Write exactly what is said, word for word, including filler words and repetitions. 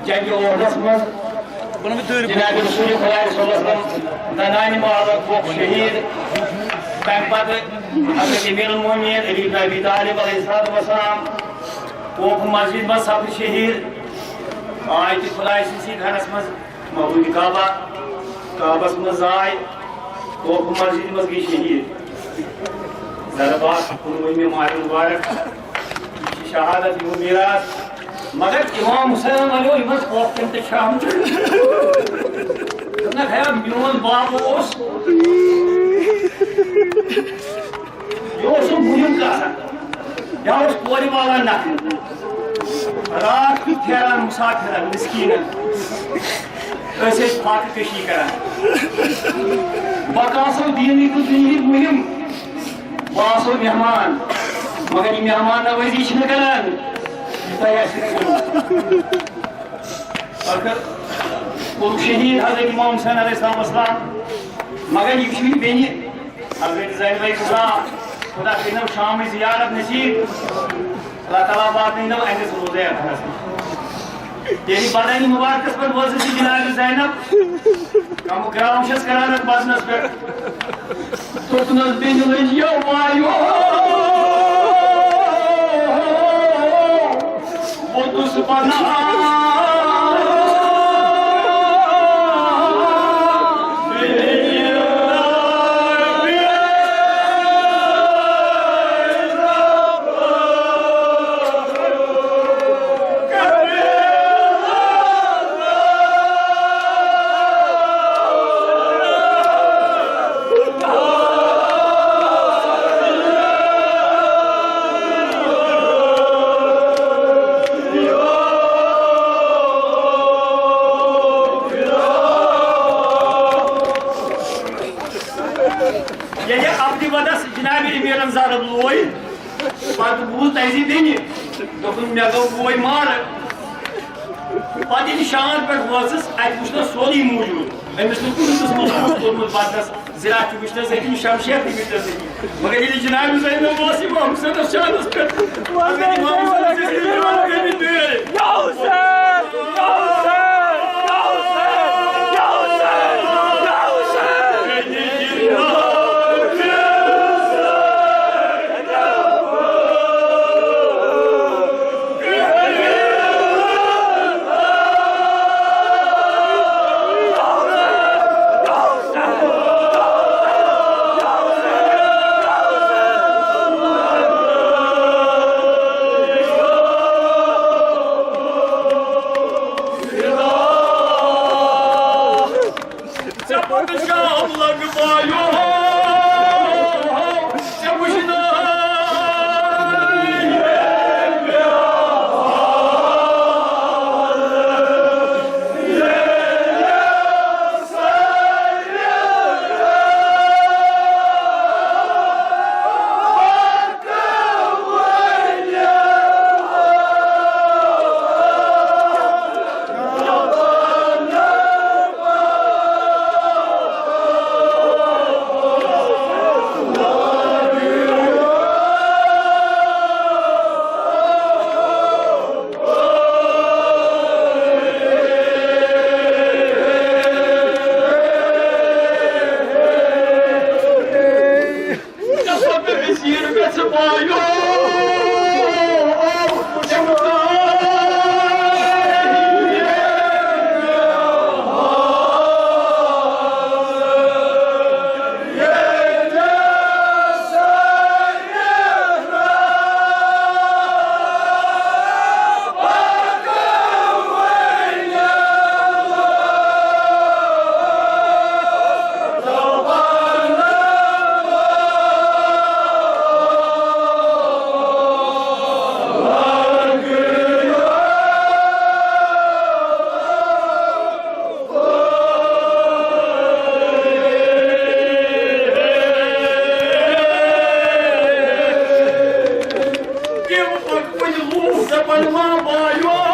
جنگِ احدس منٛز جناب رسول خدا صلی اللہ علیہ وسلم دندانِ مبارک گوٚو شہید۔ تمہِ پتہٕ حضرت امیر المومنین علی بن ابی طالب علیہ الصلوۃ والسلام کوفہ مسجد منٛز سپدِ شہید۔ آے تہِ خدایہِ سٕنٛدسٕے گھرس منٛز محبوبِ کعبہ، کعبس منٛز زاے، کوفہ مسجد منٛز گٔے شہید۔ زرباس کُنوُہمہِ ماہِ مبارک، یہِ چھِ شہادت، یہِ میراث۔ مگر امام حسین ونیو یِمن پۄپھن تہِ چھِ آمٕتۍ۔ دوٚپنکھ، ہے، میون باب اوس، یہِ اوس سُہ مُہِم کران، یہِ اوس کورِ والان نکھٕ، راتھ کیُتھ پھیران مسافرن، مسکیٖنن۔ أسۍ ٲسۍ فاقہٕ کشی کران۔ بہٕ کاسو دیٖنٕکۍ تہٕ دُنیہٕکۍ مُہِم۔ بہٕ آسو مہمان، مگر یہِ مہمان نوٲزی چھِنہٕ کران، یہِ تۄہہِ آسہِ کرُن۔ ٲخٕر کوٚرُکھ شہید حضرت امام حسین علیہ السلام والسلام، مگر یہِ چھُ یہِ بیٚنہِ حضرت زینبَے کُبریٰ، خدا کٔرِنو شامٕچ زیارت نصیب۔ اللہ تعالیٰ واتنٲینو أہنٛدِس روضے اطہرس نِش۔ ییٚلہِ بدنہِ مبارکس پٮ۪ٹھ وٲژٕس یہِ جناب زینب، کمہٕ گرٛاو چھَس کران اتھ بدنس پٮ۪ٹھ۔ دوٚپنس، بیٚنہِ لٔج یہِ وایو، ووٚتُس بنان۔ ییٚلہِ عبدِ وَدَس جناب امیرن ضرب لوے، پتہٕ بوٗز تٔمۍ سٕے بیٚنہِ، دوٚپُن، مےٚ گوٚو بوے مارٕ۔ پتہٕ ییٚلہِ شانٛد پٮ۪ٹھ وٲژٕس، اتہِ وُچھ نہ سورُے موٗجوٗد۔ أمِس نہٕ کُنہِ قٕسمُک اوس کوٚرمُت بدنس، زِراعت تہِ وُچھنس أتی، شمشیر تہِ وُچھنس أتی۔ مگر ییٚلہِ جناب زینب اوس یِوان حسینس شانس پٮ۪ٹھ، مگر امام حسینس ٲسۍ تِم جوان کٔرمٕتۍ بیٚیہِ۔ یا حسین! یا حسین! یا حسین! یا حسین! یا حسین! ژےٚ پتہٕ شام لگہٕ بایو، ژےٚ وٕچھنٲے۔ تِم پٔکۍ کُنہِ لوٗکھ دَپان، "ما بایو،